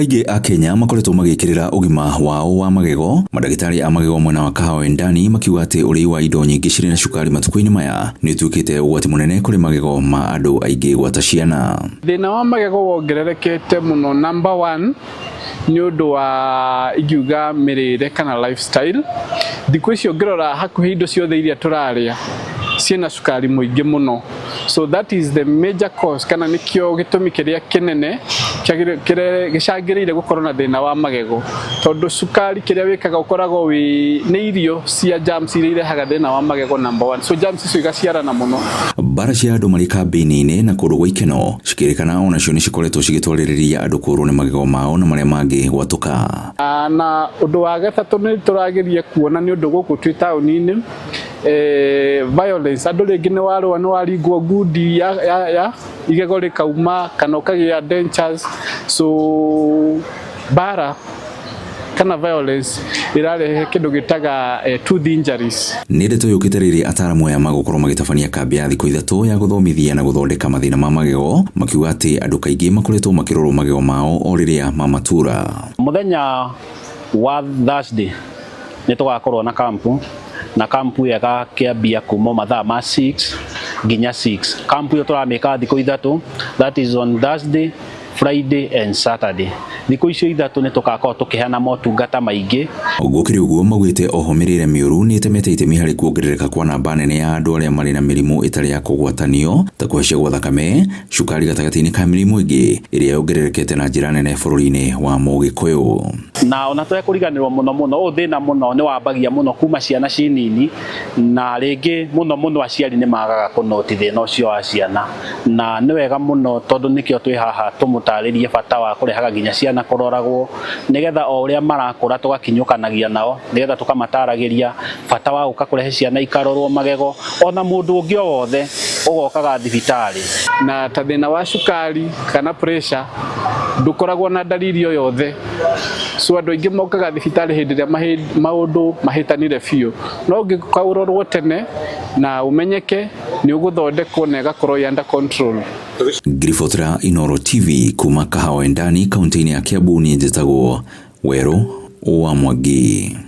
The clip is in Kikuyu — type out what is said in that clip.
Kaingĩ Akenya makoretwo magĩkĩrĩra ũgima wao wa magego, mandagĩtarĩ a magego mwena wa Kahawa Wendani makiuga atĩ ũrĩi wa indo nyingĩ cirĩ na cukari matukũ-inĩ maya nĩ ũtuĩkĩte ũgwati mũnene kũrĩ magego ma andũ aingĩ gwata ciana. Thĩna wa magego wongererekete mũno, number one nĩ ũndũ wa ingiuga mĩrĩre kana lifestyle. Thikũ ici ũngĩrora hakuhĩ indo ciothe iria tũrarĩa ciĩna cukari mũingĩ mũno, so that is the major cause, kana nĩkĩo gĩtũmi kĩrĩa kĩnene gĩcangĩrĩire gũkorwo na thĩna wa magego, tondũ cukari kĩrĩa wĩkaga ũkoragwo wĩ nĩ irio cia germs iria irehaga thĩna wa magego number one, so germs icio igaciarana mũno. Mbara cia andũ marĩ kambĩini-inĩ na kũndũ gwa ikeno cikĩrĩkana onacio nĩ cikoretwo cigĩtwarĩrĩria andũ kũrwo nĩ magego mao na marĩa mangĩ gwatũka. Na ũndũ wa gatatũ nĩ tũrageria kuona nĩ ũndũ gũkũ twĩ taũni-inĩ, violence, andũ rĩngĩ nĩ warũa, nĩ waringwo ngundi ya igego rĩkauma kana ũkagĩa dentures, so mbara kana violence ĩrarehe kĩndũ gĩtaga tooth injuries. Nĩ ndeto yũkĩte rĩrĩa ataaramu aya magũkorwo magĩtabania kambĩ ya thikũ 3 ya gũthomithia na gũthondeka mathĩna ma magego, makiuga atĩ andũ kaingĩ makoretwo makĩrorwo magego mao o rĩrĩa mamatura. Mũthenya wa Thursday nĩ tũgakorwo na kampu, na kampu ĩyo ĩgakĩambia kuma mathaa ma 6 nginya 6. Kampu ĩyo tũramĩka thikũ 3, that is on Thursday, Friday and Saturday. Thikũ icio 3 nĩ tũgakorwo tũkĩheana motungata maingĩ. Gũkĩrĩ ũguo, maugĩte oho mĩrĩre mĩũru nĩ ĩtemete itemi harĩ kuongerereka kwa namba nene ya andũ arĩa marĩ na mĩrimũ ĩtarĩ ya kũgwatanio ta kũhaica gwa thakame, cukari gatagatĩ-inĩ ka mĩrimũ ĩngĩ ĩrĩa yongererekete na njĩra nene bũrũri-inĩ wa Mũgĩkũyũ. Na ona tũtekũriganĩrwo mũno mũno, ũyũ thĩna mũno nĩ wambagia mũno kuma ciana ci nini, na rĩngĩ mũno mũno aciari nĩ magaga kũnoti thĩna ũcio wa ciana, na nĩ wega mũno tondũ nĩkĩo twĩ haha tũmũtarĩrie bata wa kũrehaga nginya ciana kũroragwo, nĩgetha o ũrĩa marakũra tũgakinyũkanagia nao, nĩgetha tũkamataragĩria bata wa gũka kũrehe ciana ikarorwo magego, ona mũndũ ũngĩ o wothe ũgokaga thibitarĩ. Na ta thĩna wa cukari kana pressure ndũkoragwo na dalili o yothe, so andũ aingĩ mokaga thibitarĩ hĩndĩ ĩrĩa maũndũ mahĩtanire biũ, no ũngĩũka ũrorwo tene na ũmenyeke nĩ ũgũthondekwo na ĩgakorwo ĩ under control. Ngiribotera Inooro TV kuma Kahawa Wendani, kaunti-inĩ ya Kiambu, niĩ njĩtagwo Werũ wa Mwangi.